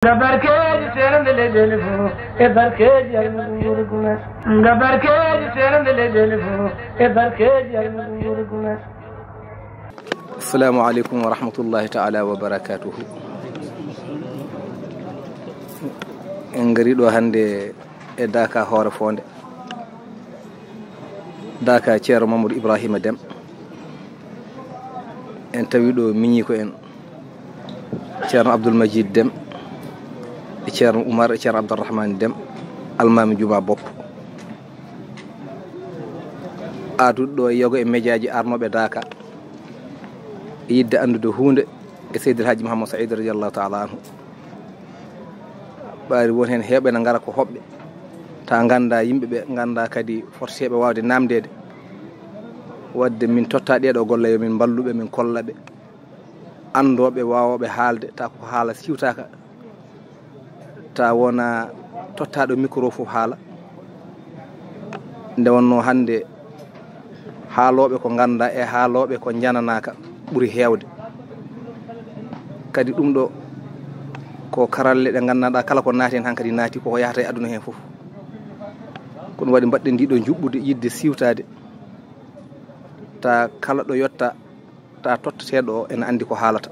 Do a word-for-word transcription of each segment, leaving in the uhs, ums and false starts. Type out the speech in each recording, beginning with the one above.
Nga barkeeji seerende leyɗeele fof, e barkeeji almuɓe nguure Gunaas. Nga barkeeji seerende leyɗeele fof, e barkeeji almuɓe nguure Gunaas. Assalamu aleykum wa rahmatullahi taala wa barakatuhu. En ngari ɗo hannde e Daaka Hoore Foonde. Daaka Ceerno Mamadou Ibrahima Dem. En tawi ɗo miñiiko en Ceerno Abdoul Majid Dem, e Ceerno Oumar, e Ceerno Abdourahmane Dem, almaami Juma Boppo. Aaduɗo ɗo e yogo e mejaaji arnooɓe Daaka, e yiɗde anndude huunde e Seydi El Hadji Mouhammad Saïd radiyallahu taala anhu. Ɓaari won heen heewɓe na ngara ko hoɓɓe, ta ngannda yimɓe ɓe, ngannda kadi forseeɓe waawde naamndeede. Waɗde min totta ɗeeɗo golle, yo min mballuɓe, min kollaɓe, anndooɓe, waawooɓe haalde, ta ko haala siwtaaka, ta wona tottaaɗo micro fof haala. Nde wonnoo hannde, haalooɓe ko ngannda e haalooɓe ko njananaaka ɓuri heewde. Kadi ɗum ɗo ko karalle ɗe nganndanɗaa kala ko naati heen hankadi naati, koko yahata e aduna heen fof. Ko ɗum waɗi mbaɗɗen ndiɗo njuɓɓude yiɗde siwtaade, ta kala ɗo yotta, ta totteteeɗo o ene anndi ko haalata.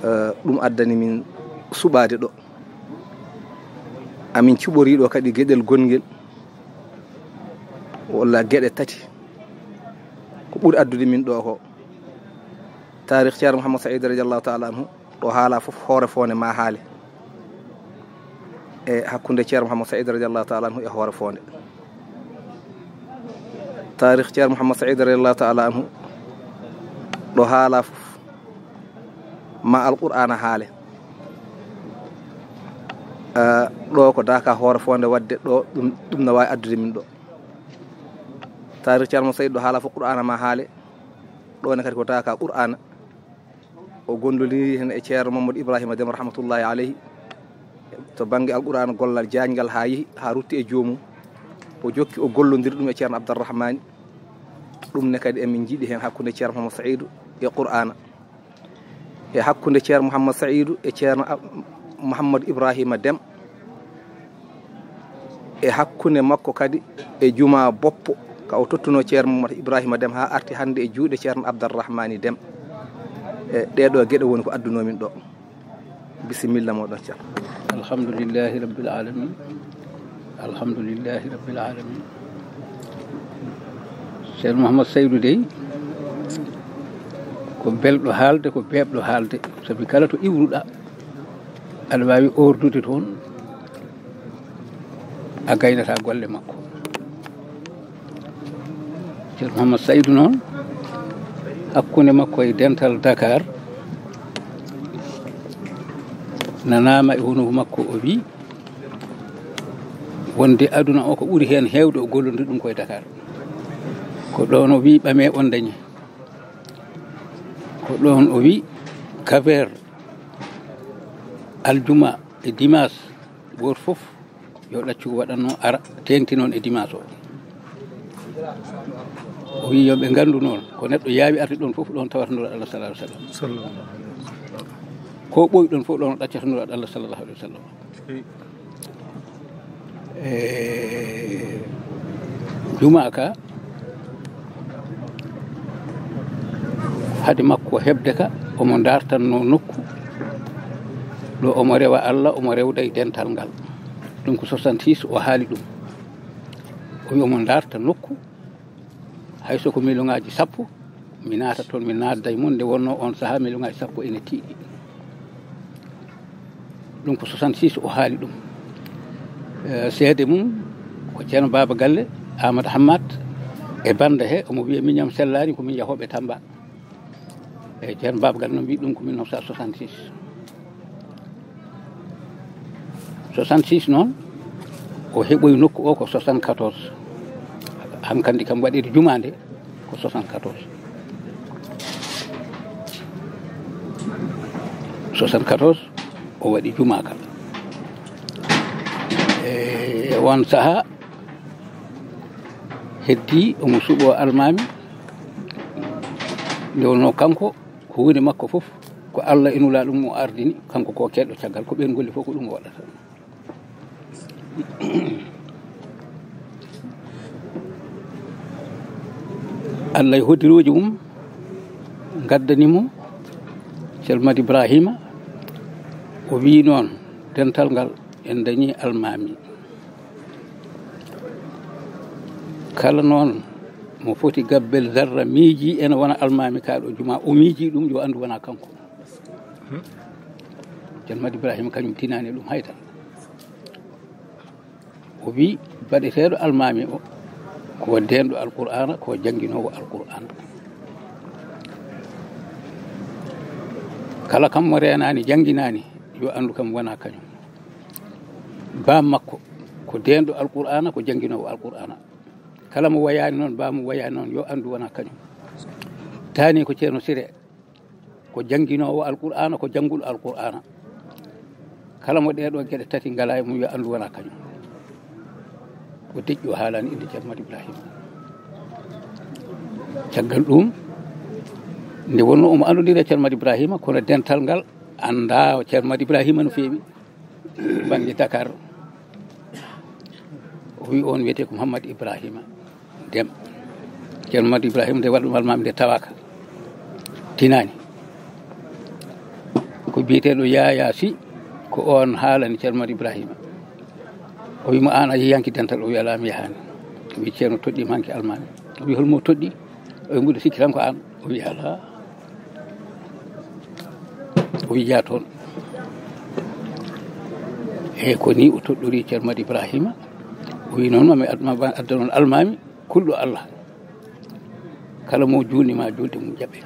Eh, ɗum addani min suɓaade ɗo. Amin cuɓori ɗo kadi geɗel gonngel, walla geɗe tati, ko ɓuri addude min ɗo ko taarikh Ceerno Mouhammad Saïd radiyallahu taala anhu, ɗo haala fof Hoore Foonde ma haale. E hakkunde Ceerno Mouhammad Saïd radiyallahu taala anhu e Hoore Foonde. Taarikh Ceerno Mouhammad Saïd radiyallahu taala anhu, ɗo haala fof ma Alqur'aana haale. Eh, ɗo ko Daaka Hoore Foonde, waɗde ɗo ɗum, ɗum na waawi addude min ɗo. Taarikh Ceerno Mouhammad Saïd ɗo haala fof Qur'aana ma haale, ɗo ne kadi ko Daaka Qur'aana. O gondodiri heen e Ceerno Mamadou Ibrahima Dem rahmatullahi aleyhi, to bannge Alqur'aana, gollal jaaƴngal haa yehi, haa rutti e joomum. O jokki, o gollondiri ɗum e Ceerno Abdourahmane. Ɗum ne kadi emin njiɗi heen hakkunde Ceerno Mouhammad Saïdou e Qur'aana, e hakkunde Ceerno Mouhammad Saïdou e Ceerno Ab-, Mouhamadou Ibrahima Dem, e hakkunde makko kadi e Juma Boppo, ka o tottuno Ceerno Mouhammad Ibrahima Dem haa arti hannde e juuɗe Ceerno Abdourahmane Dem. E ɗeeɗo geɗe woni ko adduno min ɗo. Bisimilla moɗon, Ceerno. Alhamdulillahi Rabbil Alamin. Alhamdulillahi Rabbil Alamin. Ceerno Mouhammad Saïdou dey, ko belɗo haalde, ko beeɓɗo haalde. Sabi kala to iwruɗa, aɗa waawi ordude toon, a gaynata golle makko. Ceerno Mouhammad Saïdou noon, hakkunde makko e dental Dakar, nanaama e hunuko makko, o wi wonde aduna o ko ɓuri heen heewde o gollondiri ɗum ko e Dakar. Ko ɗoon o wi ɓame on dañi. Ko ɗoon o wi Cap-Vert, aljuma e dimanche, gooto fof yo ɗaccu ko waɗatno, ara teeŋti noon e dimanche o. O wi yo ɓe nganndu noon, ko neɗɗo yaawi arde ɗoon fof, ɗoon tawata Nulaaɗo Allah sallallahu alaihi wasallam. Ko ɓooyi ɗoon fof, ɗoon o ɗaccata Nulaaɗo Allah sallallahu alaihi wasallam. E juma ka, hade makko heɓde ka, omo dartanno nokku ɗo omo rewa Allah, omo rewda e dental ngal. Ɗum ko soixante-six o haali ɗum. O wi omo darta nokku, hay so ko million ngaaji sappo, mi naata toon, mi naatda e mum. Nde wonnoo oon sahaa, million ngaaji sappo ene tiiɗi. Ɗum ko soixante-six o haali ɗum. Eh, seede mum ko Ceerno Baaba Galle, Amadou Hammat, e Bannda he, omo wiya miñam sellaani, ko min yahooɓe Tamba. E Ceerno Baaba Galle noon mbiyi ɗum ko mille neuf cent soixante-six. Soixante-six noon, o heɓoyi nokku o ko soixante-quatorze. Hankandi kam waɗeede jumaa nde ko soixante-quatorze. Soixante-quatorze, o waɗi jumaa ka. E oon sahaa, heddi omo suɓoo almaami, nde wonnoo kanko, huunde makko fof Ko Allah e Nulaaɗo mum o ardini, kanko ko keɗɗo caggal, ko ɓeen golli fof ko ɗum o waɗata. Allah e hoddirooji mum ngaddani mo Ceerno Madi Ibrahima, o wii noon, dental ngal en dañii almaami. Kala noon mo foti gabbel zarra miiji ene wona almaami kaa ɗo jumaa, o miiji ɗum yo anndu wona kanko. Ceerno Madi Ibrahima kañum tinaani ɗum hay dara. O wii baɗeteeɗo almaami o ko deenɗo Alqur'aana, ko jannginoowo Alqur'aana. Kala kam mo reenaani, jannginaani, yo anndu kam wona kañum. Baam makko ko deenɗo Alqur'aana, ko jannginoowo Alqur'aana. Kala mo wayaani noon, baam mo wayaani noon, yo anndu wona kañum. Taani ko Ceerno Sire, ko jannginoowo Alqur'aana, ko jannguɗo Alqur'aana. Kala mo ɗee ɗoo geɗe tati ngalaa e mum, yo anndu wona kañum. O deƴƴi, o haalaani innde Ceerno Madi Ibrahima. Caggal ɗum, nde wonnoo omo anndondiri e Ceerno Madi Ibrahima, kono dental ngal anndaa Ceerno Madi Ibrahima no feewi. Bannge Dakar, o wi on wiyetee ko Mouhammad Ibrahima Dem. Ceerno Mouhammad Ibrahima nde waɗa ɗum almaami nde tawaaka, tinaani. Ko biyeteeɗo Yaya Sy, ko on haalani Ceerno Mouhammad Ibrahima. O wi mo, "Aan a yehi hanki dental?" O wi, "Alaa, mi yahaani." O wi, "Ceerno toɗɗii mi hanki almaami." O wi, "Hol mo toɗɗii?" O wi, "Mbuɗo sikki tan ko aan." O wi, "Alaa." O wi, "Yaa toon." E ko nii o toɗɗori Ceerno Madi Ibrahima. O wi, "Noon ma mi ad-, ma adda noon almaami, kulɗo Allah. Kala mo juulni ma juulde mum jaɓe."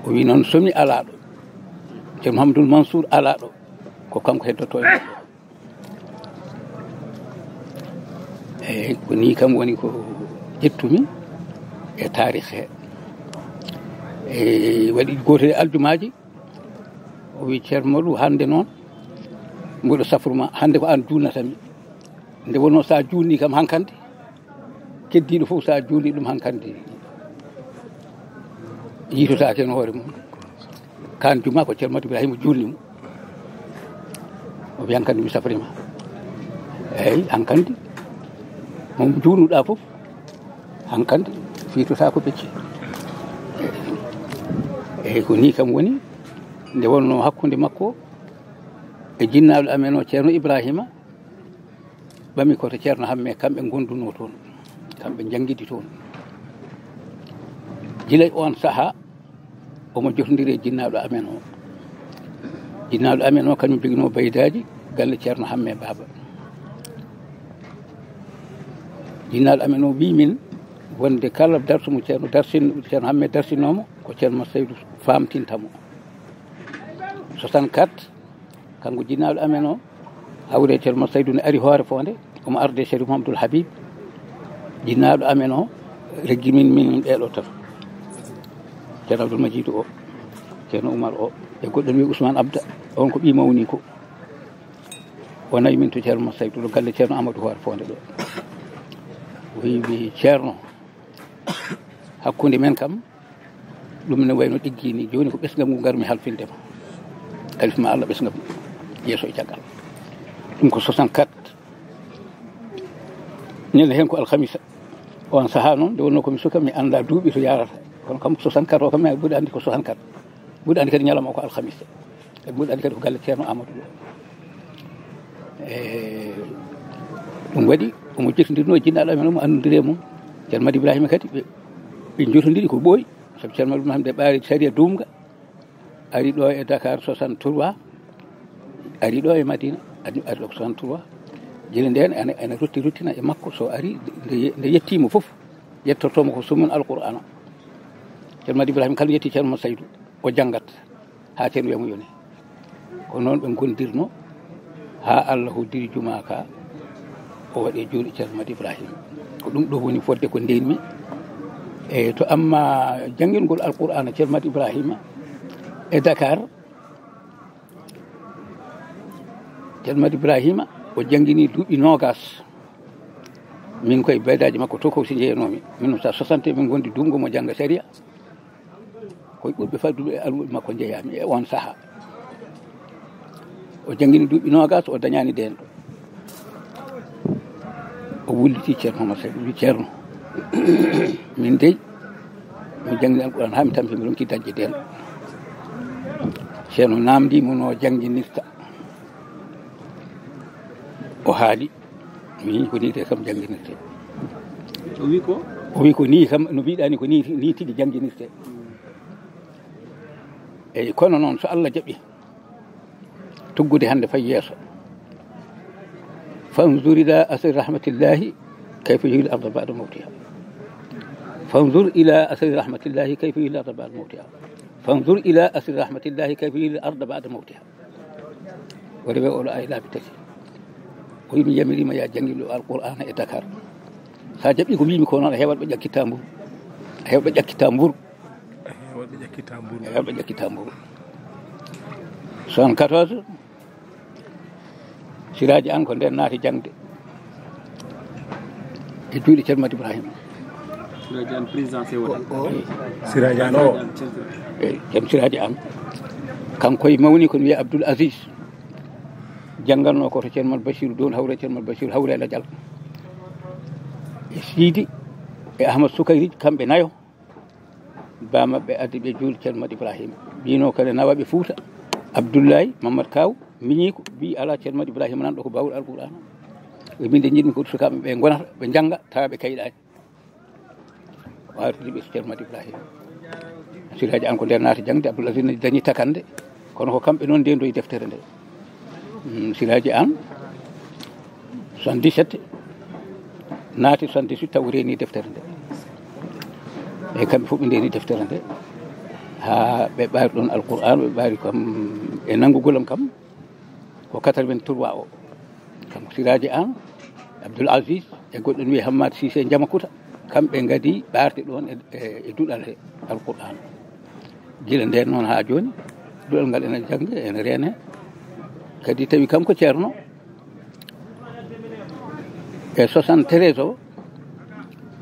O wi, "Noon so mi alaa ɗo, Ceerno Mouhamadoul Mansour alaa ɗo, ko kanko heddotoo e makko." Eeyi, ko nii kam woni ko ƴettumi e taarih he. E waɗi gooto e aljumaaji, o wi, "Ceerno Madu, hannde noon mboɗo safru ma, hannde ko aan juulnata mi. Nde wonnoo so a juulnii kam hankandi, keddiiɗo fof so a juulnii ɗum hankandi, yiitotaake heen hoore mum." Kaan juma ko Ceerno Madu Ibrahima juulni mo. O wi, "Hankandi mi safri ma." Eeyi, hankandi. Mo juulnuɗaa fof, hankandi, fiitotaako becce. Eeyi, ko nii kam woni, nde wonnoo hakkunde makko e jinnaaɗo amen o Ceerno Ibrahima, ɓami ko to Ceerno Hamme, kamɓe ngondunoo toon, kamɓe njanngidi toon. Gila e oon sahaa, omo jotondiri e jinnaaɗo amen o. Jinnaaɗo amen o, kañum joginoo baydaaji galle Ceerno Hamme Baaba. Jinnaaɗo amen o wii min wonde kala darsu mo Ceerno darsin-, Ceerno Hamme darsinoo mo, ko Ceerno Saydu faamtinta mo. Soixante-quatre, kanko jinnaaɗo amen o, hawre Ceerno Saydu ne ari Hoore Foonde, omo arde Cherif Mamadou Habib, jinnaaɗo amen o, reggi min, min ɗee ɗo tato. Ceerno Abdoul Majid o, Ceerno Oumar o, e goɗɗo no wiyi Ousmane Abda, on ko ɓii mawni ko. O nawi min to Ceerno Saydu ɗo galle Ceerno Amadou Hoore Foonde ɗo. O wi, wi, "Ceerno, hakkunde men kam, ɗum ne wayno ɗiggi ni, jooni ko ɓesngal ngu ngarmi halfinde ma. Kadi ma Allah ɓesngal yeeso e caggal." Ɗum ko soixante-quatre. Ñande heen ko alhamisa. On sahaa noon, nde wonnoo ko mi suka, mi anndaa duuɓi to yaarata. Kono kam soixante-quatre o kam, mbuɗo anndi ko soixante-quatre. Mbuɗo anndi kadi ñalawma o ko alhamisa. Kadi mbuɗo anndi kadi ko galle Ceerno Amadou ɗo. E ɗum waɗi, omo jotondirnoo e jinnaaɗo amen, omo anndondiri e mum. Ceerno Madi Ibrahima kadi, ɓe, ɓe njotondiri ko ɓooyi. Sabu Ceerno Madi Ibrahima nde ɓaari sariya duumga, ari ɗo e Dakar soixante-trois, ari ɗo e Madina, ari, ari ɗo ko soixante-trois. Gila ndeen ene, ene rutti, ruttina e makko, so ari, nde, nde yettiima fof, yettortoo mo ko summun Alqur'aana. Ceerno Madi Ibrahima kala yetti Ceerno Saydu, o janngat haa Ceerno wiya mo yoni. Ko noon ɓe ngondirno haa Allah hoddiri jumaa ka, o waɗi e juuɗe Ceerno Madi Ibrahima. Ko ɗum ɗo woni fodde ko ndeenmi. E to amma janngingol Alqur'aana Ceerno Madi Ibrahima e Dakar, Ceerno Madi Ibrahima o janngini duuɓi noogas. Min koye baydaaji makko to Kowsi njeyanoomi. Min noon sa soixante min ngondi duumgo mo jannga sariya. Koye ɓurɓe faddude e almuɓe makko njeyaami e on sahaa. O janngini duuɓi noogas, o dañaani deenɗo. O wulliti Ceerno Momar Seydi, wi: "Ceerno, min dey, mi janngini Alquraan haa mi tampi, mi ronki dañde deenɗo." Ceerno naamndi mo no jannginirta. O haali, mi ko nii de kam jannginirte. O wi ko? O wi ko nii kam, no mbiɗaa ni, ko nii, nii tigi jannginirte. Eyi, kono noon, so Allah jaɓi, tuggude hannde fay yeeso. فانظر إلى أثر رحمة الله كيف يحيي الأرض بعد موتها. فانظر إلى أثر رحمة الله كيف يحيي الأرض بعد موتها. فانظر إلى أثر رحمة الله كيف يحيي الأرض بعد موتها. O rewi oɗo ay laabi tati. O wi mi yamiriima ya janngi ɗo Alqur'aana e Dakar. So a jaɓi ko mbimi ko noon, a heewat ɓe ƴakkitta mburu. A heewat ɓe ƴakkitta mburu. Heewat ɓe ƴakkitta mburu. Heewat ɓe ƴakkitta mburu. Soixante-quatorze, Siraaji Aan ko nden naati jaŋde e juuɗe Ceerno Madi Ibrahima. Siraaji Aan, président C O D. Siraaji Aan o. Eyi, Ceerno Siraaji Aan. Kanko e mawni ko wiyee Abdoul Aziz. Jannganno ko to Ceerno Madi Basiiru Doon, hawre Ceerno Madi Basiiru, hawre Ladial. E Siidi, e Ahmad Sukayri, kamɓe nayo. Ba maɓɓe addi ɓe juuɗe Ceerno Madi Ibrahima. Mbino kadi nawa ɓe Fuuta. Abdoulaye Mamad Kaw, miñiiko, mbi alaa Ceerno Madi Ibrahima nan ɗo ko baawɗo Alqur'aana. Ɓe minde njiɗmi ko sukaaɓe ɓe ngonata, ɓe njannga, tawa ɓe kayɗaani. O artiri ɓe Ceerno Madi Ibrahima. Siraaji Aan ko nder naati jaŋde, Abdoul Aziz ne dañi takande, kono ko kamɓe noon ndendoyi deftere nde. Mm, Siraaji Aan, soixante-dix-sept, naati soixante-dix-huit taw reeni deftere nde. E kamɓe fof ɓe ndeeni deftere nde. Haa ɓe ɓaari ɗoon Alqur'aan, ɓe ɓaari kam e nanngugol am kam, ko quatre-vingt-trois o. Kanko Siraaji Aan, Abdoul Aziz, e goɗɗo no wiyee Hammad Sise Jamakuta, kamɓe ngadi ɓaarde ɗoon e, e, e duɗal he Alqur'aan. Gila ndeen noon haa jooni, duɗal ngal ene jannge, ene reene. Kadi tawi kanko Ceerno, e soixante-treize o,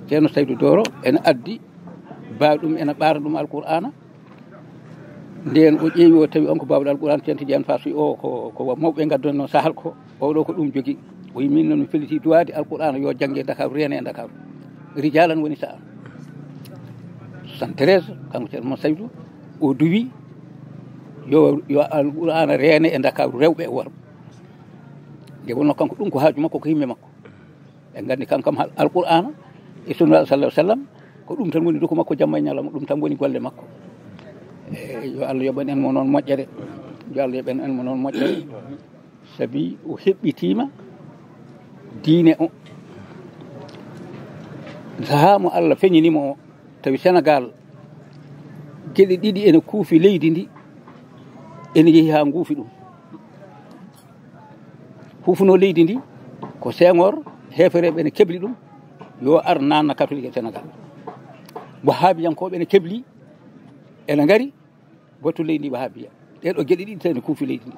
Ceerno Saydu Dooro ene addi baaɗum, ene ɓaara ɗum Alqur'aana. Ndeen o ƴeewi, o tawi on ko baawɗo Alqur'aana, Ceerno Tijaan Faas wi o ko, ko mawɓe ngaddunoo sahal ko, oɗo ko ɗum jogii. O wi min noon mi felliti duwaade Alqur'aana yo jannge Ndakaaru, reene e Ndakaaru. Rijaalan woni sa'an. Soixante-treize, kanko Ceerno Saydu, o duwi yo, yo Alqur'aana reene e Ndakaaru, rewɓe e worɓe. Nde wonnoo kanko ɗum ko haaju makko, ko himme makko. En nganndi kankam hal-, Alqur'aana e Sunnaajo sallallaahu alayhi wa sallam, ko ɗum tan woni nduku makko jamma e ñalawma, ɗum tan woni golle makko. E, yo Allah yoɓan en mo noon moƴƴere. Yo Allah yoɓan en mo noon moƴƴere. Sabi o heɓɓitiima diine o. Sahaa mo Allah feñini mo o, tawi Senegaal geɗe ɗiɗi ene kuufi leydi ndi, ene yehi haa nguufi ɗum. Huufunoo leydi ndi ko Senghor, heefereeɓe ene kebli ɗum, yo ar naatna katolik e Senegaal. Wahaabiyankooɓe ene kebli, ene ngari, batu leydi ndi wahaabiya. Ɗee ɗoo geɗe ɗiɗi tan ene kuufi leydi ndi.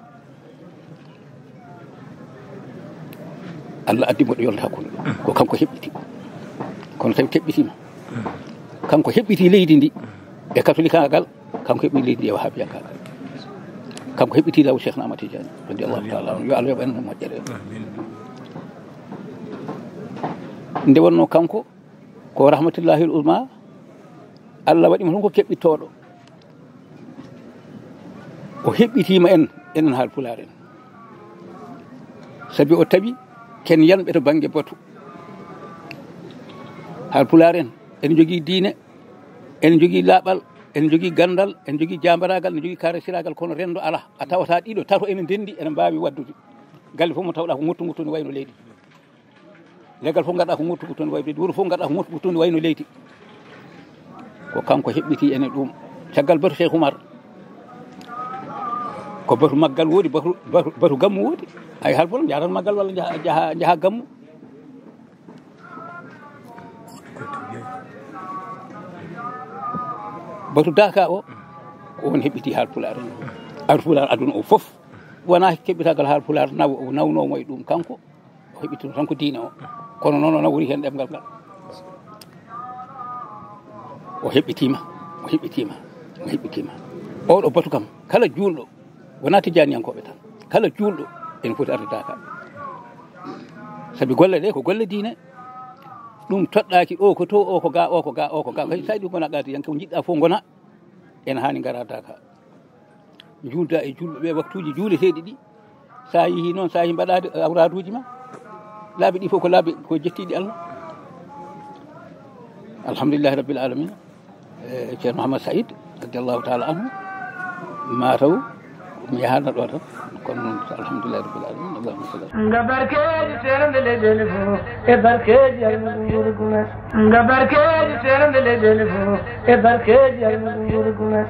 Allah addi mo ɗo yolnata hakkunde ɗum. Ko kanko heɓɓiti. Kono tawi keɓɓitiima. Kanko heɓɓiti leydi ndi e katolikaagal, kanko heɓɓiti leydi ndi e wahaabiyankaagal. Kanko heɓɓiti law Cheikh Ahmad Tidiane, radiyallahu taala anhu. Yo Allah yoɓ en moƴƴere. Nde wonnoo kanko ko rahmatullahil uzma, Allah waɗi mo tan ko keɓɓittooɗo. O heɓɓitiima en, enen Haalpulaar en. Sabi o tawi ken yanɓe to bannge batu. Haalpulaar en, ene njogii diine, ene njogii laaɓal, ene njogii ganndal, ene njogii jaambaraagal, ene njogii kaarasiraagal, kono renndo alaa. A tawata ɗiɗo, tato ene ndenndi, ene mbaawi waɗdude. Galle fof mo tawɗaa ko nguttu nguttu ne wayno leydi. Leggal fof ngarɗaa ko nguttu nguttu ne wayno leydi. Wuro fof ngarɗaa ko nguttu nguttu ne wayno leydi. Ko kanko heɓɓiti ene ɗum. Caggal batu Cheikh Oumar, ko batu maggal woodi, batu, batu, batu gammu woodi. Ay, Haalpulaar njaha tan maggal walla njaha, njaha, njaha gammu. Batu Daaka o, ko on heɓɓiti Haalpulaar. Haalpulaar aduna o fof. Wonaa keɓɓitaagal Haalpulaar naw-, nawnoomo e ɗum kanko. O heɓɓitino tan ko diine o. Kono noon o nawori heen ɗemngal ngal. O heɓɓitiima, o heɓɓitiima. Heɓɓitima. Oɗo batu kam, kala juulɗo, wona tijjaniyankooɓe tan, kala juulɗo ene foti arde Daaka. Sabi golle ɗe ko golle diine. Ɗum toɗɗaaki o ko to, o ko ga, o ko ga, o ko ga. Kadi sa yiɗi gona qadiyanke, ko jiɗɗa fof gona, ene haani ngara Daaka. Njuulda e juulɓe ɓe waktuuji juuleteeɗi ɗi. Sa yehi noon, sa yehi mbaɗaade awraduuji ma, laabi ɗi fof ko laabi ko jettiiɗi Allah. Alhamdulillahi rabbil alamina. E Ceerno Mouhammad Saïd radiallahu taala anhu, mataw mi yahana ɗo tan. Kono noon, alhamdulillahi rabbil alamina. Allahumma salli ala. Nga barkeeji seerande leyɗeele fof, e barkeeji almuɗum gure gunas. Nga barkeeji seerande leyɗeele fof, e barkeeji almuɗum gure gunas.